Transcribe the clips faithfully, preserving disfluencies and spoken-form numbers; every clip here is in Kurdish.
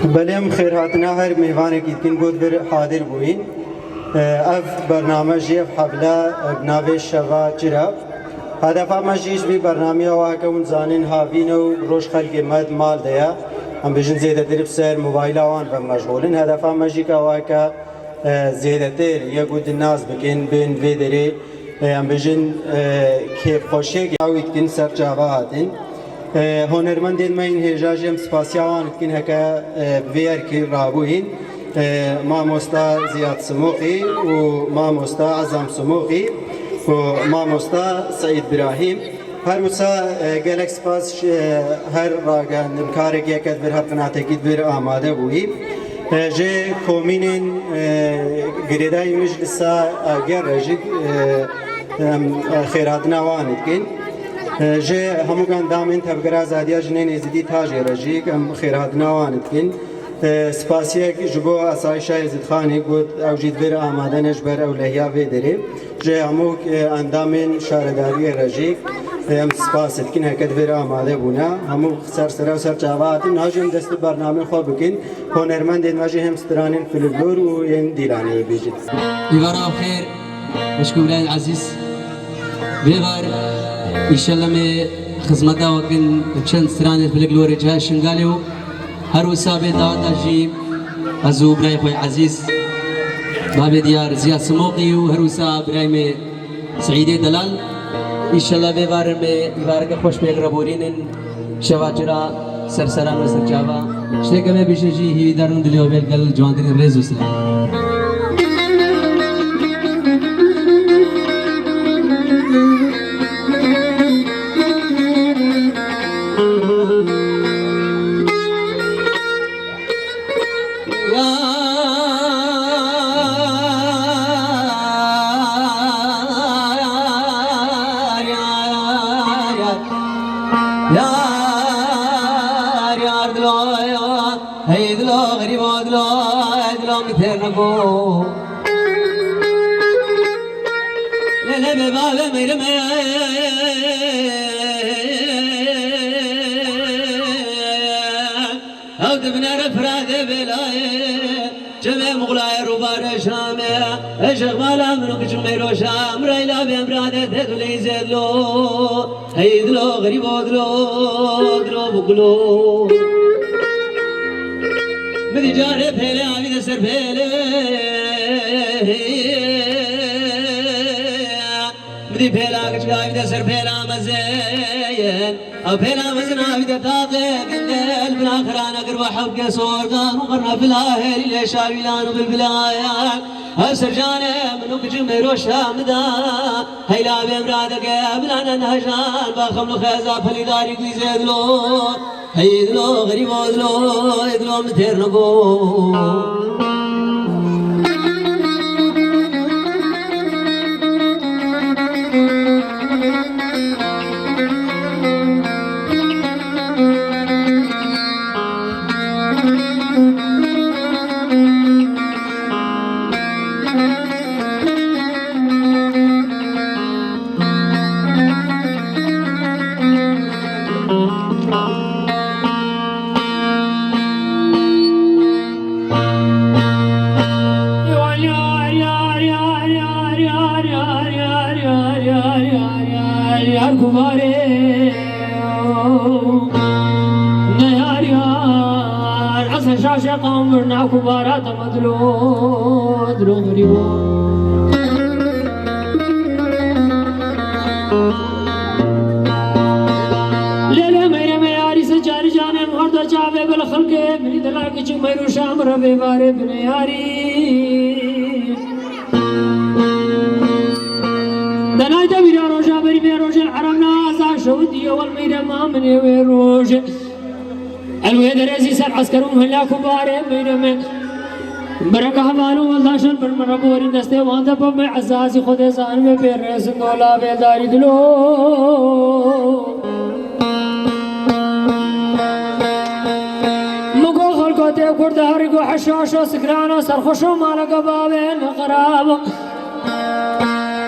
Belê, em xêrhatina her mêvanekî dikin ku di vir hadir bûyîn. Ev bername jî, ev hefle, bi navê Şeva Çira. Hedefa me jî ji vî bernamî ew e ke hûn dizanin havîn e û roj xelkê me di mal de ye. Em bêjin zêdetir bi ser mobayla wan ve meşxûl in. Hedefa me jî ke ew e ke, e, zêdetir yek û di nas bikin, bên vê derê, e, em bêjin, e, kêfxweşiyek ew dikin ser çava hatin. E, hunermendên me yên hêja jî em spasiya wan dikin heke, e, bi vê erkî rabûyîn. E, mamosta Ziyad Simoqî û mamosta Ezam Simoqî û mamosta Seîd Birahîm. Her wisa, e, gelek spas, e, her ragihandinkarekî ke di vir, her qinatekî di vir amade bûyî. E, ji komînên, e, girêdayî Meclisa Agir re jî, e, em, e, xêrhatina wan dikin. E, ji hemû endamên Tevgera Azadiya Jinên Êzidî Tajê re jî em xêrhatina wan dikin. E, spasiyek ji bo Asayişa Êzidxanê got, ew jî di vir amade ne ji ber ewlehiya vê derê. Ji hemû, e, endamên şaredariyê re jî, e, em spas dikin, heke di vir amade bûne. Hemû ser sere û ser çava hatin. Niha jî em dest bi bernamê xwe bikin. Hunermendên me jî hem stranên folklor û yên dîlanê bibêjin. Îvara xêr, xweşik û birayên ezîz. Vê var, înşallah me xizmeta we kin çend stranê folklorê cihê Şingalê û her wisa bê daweta jî ez û birayê xwe ezîz, babê diyar Ziya Simoqî û her wisa birayê me Seîdê Delal. Înşallah vê var me îvareke xweş pêk re borînin. Şeva Çira ser seran û ser çava. Tiştê ke me bêjin jî hîvîdar in dilê we bê li gel ciwantirîn rêz û silav. Yar, yar, dilo, hey dilo, xerîbo dilo, hey dilo, min têr neko. Lê lê bê bavê meyre me. Ew di binere Firatê bêlayê, çemê Muxlayê rûbarê Şamê, e şexbala min û kiçik Meyroşa, em reyla bê em rade tê dulî zêdlo, hey dilo, xerîbo dilo, dilo bikilo. Min dî carê pêlê avî de ser pêlê. Min dî pêla kiçik avî de ser pêla mezin. Ew pêla mezin avî de taxê gindel, bila xirana kir ve hewkê sorgan û qirna bila hêrî lê şawîlan û bilbilayan. Ew ser canê min û kiçik Meyroşa min da, heyla bê miradeke bila ne nehejan, ba xeml û xeza pelîdarî guîzê dilo. Hey dilo, xerîbo dilo, hey dilo, min têr neko. Yar kumarê, ne yar yar, ese şaşe qamir na kubara dama dilo, dilo geribo. Lê lê meyre me yarî se çarî canê min orta çavê bil xelkê, minî dila kiçik Meyroşa min re vê varê bine yarî. Denay de bîra roja berî vê rojê erem na eza şewitiye wel meyre ma minê wê rojê. El wê derê zî ser esker û hela ku barê meyre me. Mereka heval û weldaşan bir min re borîn destê wan de bim me ezazî Xwedê zanime pê rêzin dola vê darî dilo. Min got xelko tê kurd herî got heşaşo sikrano serxweşo maleke bavê min xerabo.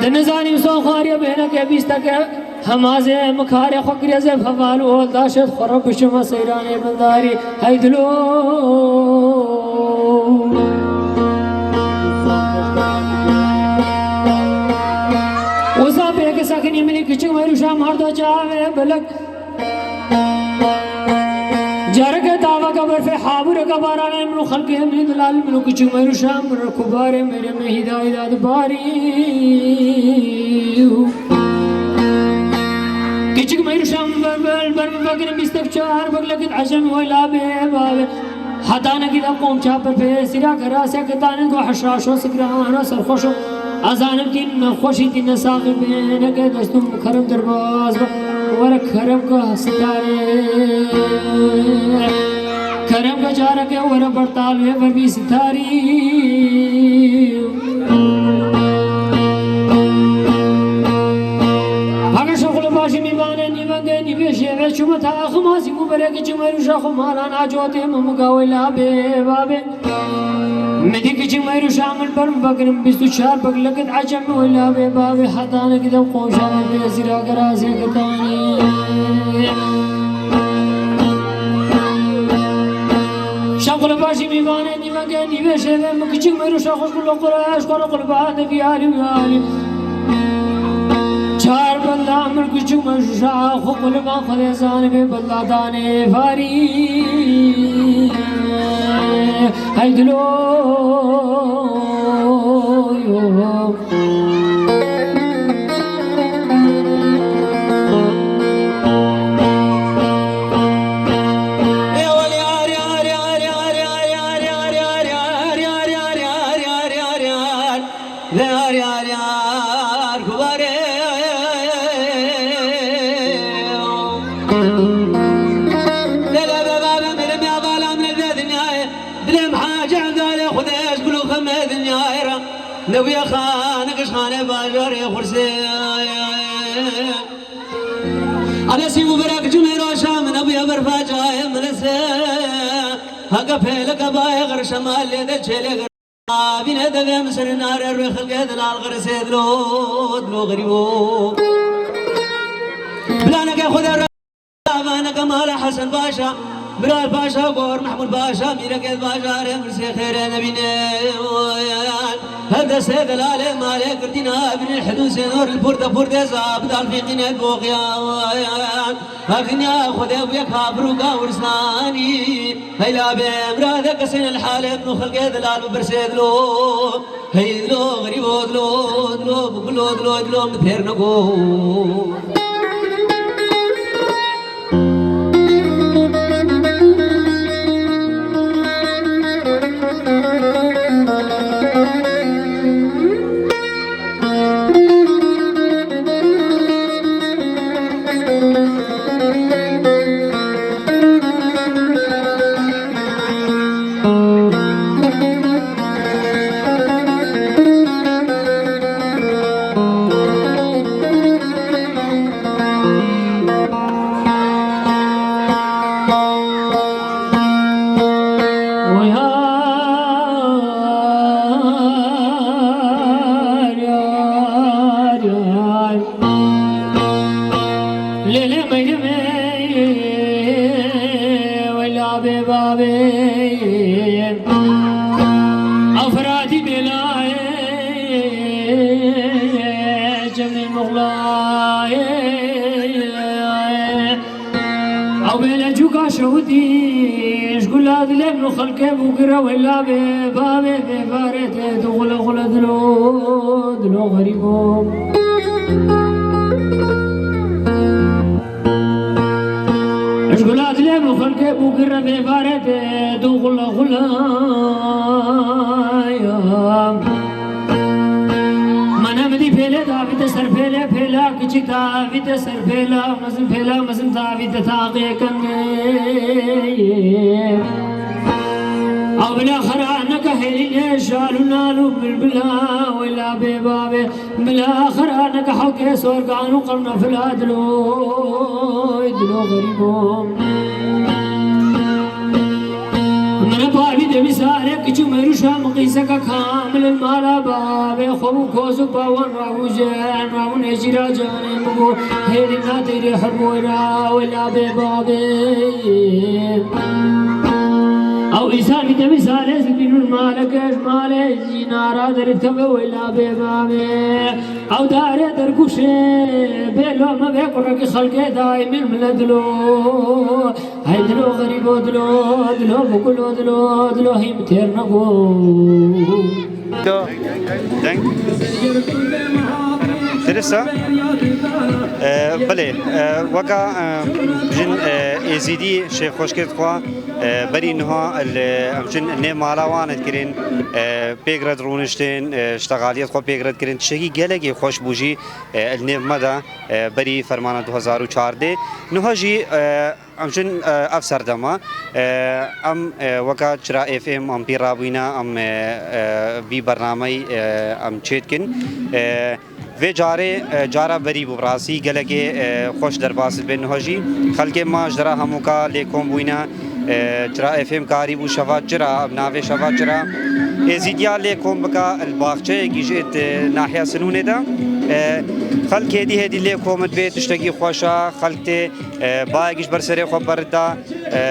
Di nizanîm son xwariye bêhneke bîsteke hemazê min karê xwe kiriye zê heval û oldaşê xwe re bişime seyranê bindarî hey dilo. Careke taveke berfê, habûreke baranê, min û xelkê min ê delal, min û kiçik Meyrûşa, min û kubarê mêrê me hîda hîda dibarî. Kiçik Meyrûşa min ber, ber, ber, ber, vekirin bîst û çar, bek lekit ecem wela bê, bavê. Hetanekî de qomça pir pê sîra kerasek danin ku heşaşo sikrano serxweşo. Ez zanim kî nexweşî tî nesaxî bê, neke destûm kerem derbaz be. Were kerem ke sitarê. Kerem ke careke were bertal wê ver bî sitarî. Hege şexul başî mîvanê nîvenge nîvê şêve çûme ta axim hasî ku bereke çûme rûşa xwe malan acotê me muga wela bê bavê. Min dî kiçik Meyrûşa min ber min vekirin bîst û çar bek lekit ecem wela bê bavê hetanekî de qomşa min pê sîra kerasek danin. Şexul başî mîvanê nîvenge nîvê şêve min kiçik Meyrûşa xweş gulo qura eşqora qulba nebî alî wî alî. Çar bela min kiçik Meyrûşa xwe qulba xwe dê zanibê bela danê farî. Hey dilo. Dilê min hacî Evdalê Xwedê ez gul û xemê dinyayê re. Nebûye xane kişxanê bajarê Xursê. Alesî û berek cumê roşa min nebûye berfa cayê min lise. Heke pêleke bayê xirşema lê de çêlê xir-, bîne devê min ser nare rûyê xelkê delal xirsê dilo, dilo xerîbo. Planeke Xwedê Avaneke mala Hesen Paşa, Miral Paşa, Gor Mehmûd Paşa, mîreke bajarê mirsê xêrê nebîne. Her destê delalê malê girdîna binê hidûsê nor li pûr de pûr de zabit alfîqîne boxiyan. Haxiniya Xwedê bûye kafir û gawirstanî. Heyla bê mirade kesên el halê min û xelkê delal bi birsê dilo. Hey dilo, xerîbo dilo, dilo, gulo dilo, dilo, min têr neko. Lêlê meyrê me, wela bê bavê. Efradî bêlayê, cemê muxlayê. Ew bêle cûka şewitî, ji gula dilê min û xelkê bû gire wela bê bavê bê varê tê tu xule xule dilo, dilo xerîbo. Ji gula dilê min xelkê bû gire vê varê tê du xula xula ya. Mene min dî pêlê davîte ser pêlê, pêla kiçik davîte ser pêla mezin, pêla mezin davîte taqê kengê. Ew bila xera neke hêlînê şal û nal û bilbila wela bê bavê. Bila xera neke hewkê sorgan û qerna fila diloy, dilo xerîbo. Min e bavî demî sarê kiçû merûşa min qîseke kamil in mala bavê xwe bû koz û pawan rabû jen rabû nêjîra canê min bû hêlî nateyrê hebû ra wela bê bavê. Îsal bîte mîsal ez bînûn malek ez malê jî nara derî tebe wela bê bavê. Ew dare derkuşê bê lome bê kurek xelkê daîmîn mile dilo. Hey dilo xerîbo dilo, dilo bikulo dilo, dilo hîm têr nego. To deng. Dirist e? E, belê, e, weka, e, jin, e, Êzîdî şêxweşkê dixwe, e, berî niha li, em jin nê mala wan dikirin, e, pêk re dirûniştin, e, ştexaliyet xwe pêk re dikirin. Tiştekî gelekî xweş bû jî, e, li nêv me de, e, berî fermana du hezar û çardeh. Niha jî, e, Em jin, e, ev serdema, e, em, e, weka Çira F M em pî rabûyne, em, e, e, vî bernameyî, e, em çêdikin. E, vê carê, e, cara berî bû, bi rastî gelekê, e, xweş derbas dibê niha jî. Xelkê me ji dera hemûka lê kom bûyne, e, Çira F M karî bû şeva Çira, bi navê şeva Çira. Êzîdiya lê kom bika li baxçeyekî ji êt, e, nahiya Sinûnê de. E, xelk hêdî hêdî lê kom dibe, tiştekî xweş e, xelk tê E, bayekî ji ber serê xwe berda. E,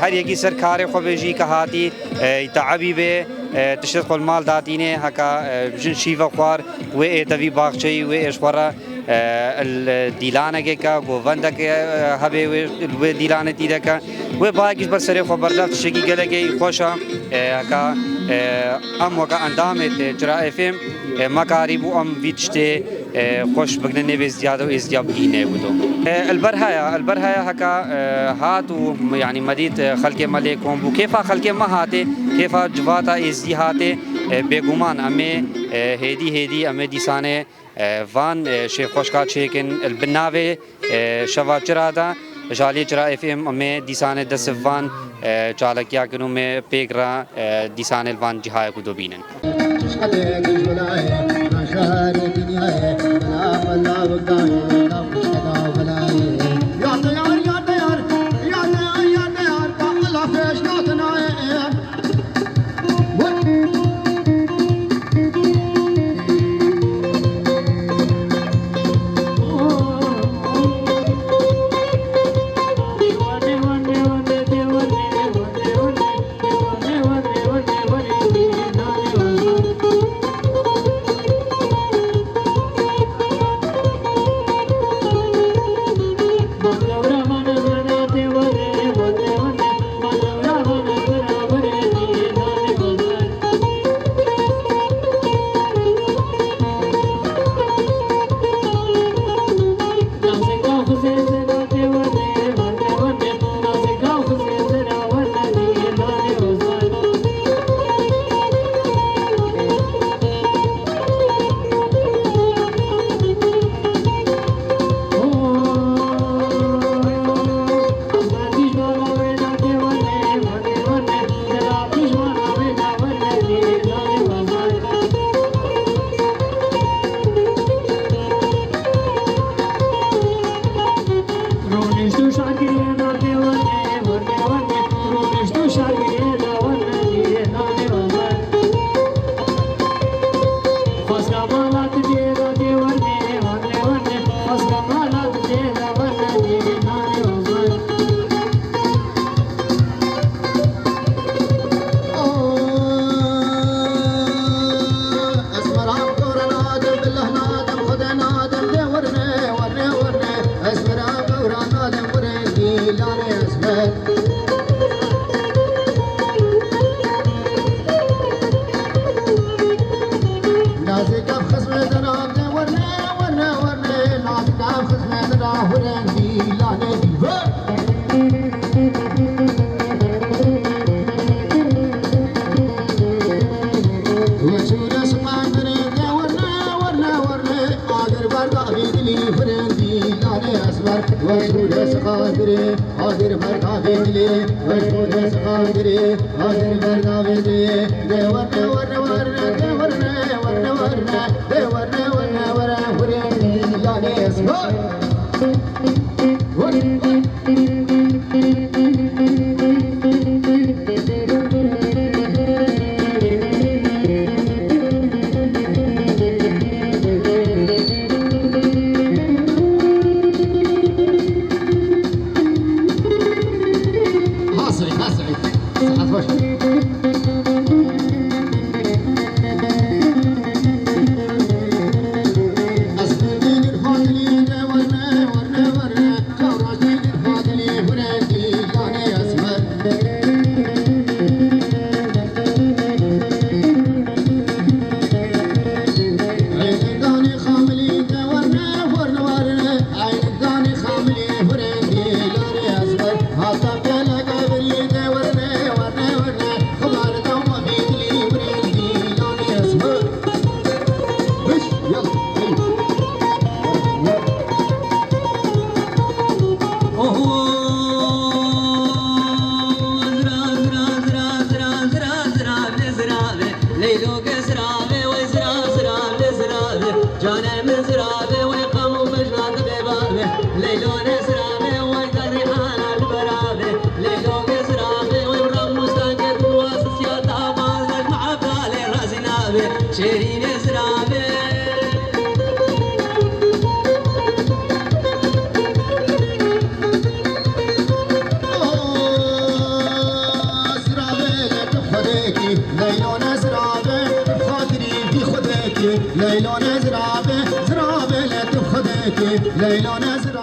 her yekî ser karê xwe bê jî ke hatî, e, teebî bê, e, tiştê xwe li mal datînê, heka, e, jin şîve xwar, wê ê tevî baxçeyî, wê ê ji xwe re, e, li dîlanekê ke, govendekê, e, hebê wê, wê dîlanê tî de ke. Wê bayekî ji ber serê xwe berda, tiştekî gelekê xweş e. E, heka, e, em weke endamê tê Çira F M, e, me karî bû em vî tiştê e, xweş bikine nêvê Êzdiya de û Êzdiya bigihîne wilo. E, elber heye, elber heye heka, e, hat û, yanî me dît, e, xelkê me lê kom bû. Kêfa xelkê me hatê, kêfa civata Êzdî hatê, e, bêguman em ê, e, hêdî hêdî em ê dîsanê, e, van, e, şêxweşka çêkin, li bin navê, e, şeva Çira de, ji aliyê Çira F M em ê dîsanê dest van, e, çalakiya kin û me pêk re, e, dîsanê li van cihayê ku dobînin. Hasri, hasri. Saet hoş. Leylo ge zirave, wey zirav, zirav, le zirave. Canê min zirave, wey qam û mejna dibe bave. Leylo ne zirave, wey de rîhana li berave. Leylo ge zirave, wey ram mustange duwa sisiya ta bazaj ma Evdalê razî nabe. Şêrîne zirave. Zirave le tu xwedekî, Leylo ne zirave, xatirî vî xwedekî, Leylo ne zirave, zirave le tu xwedekî, Leylo ne zirave.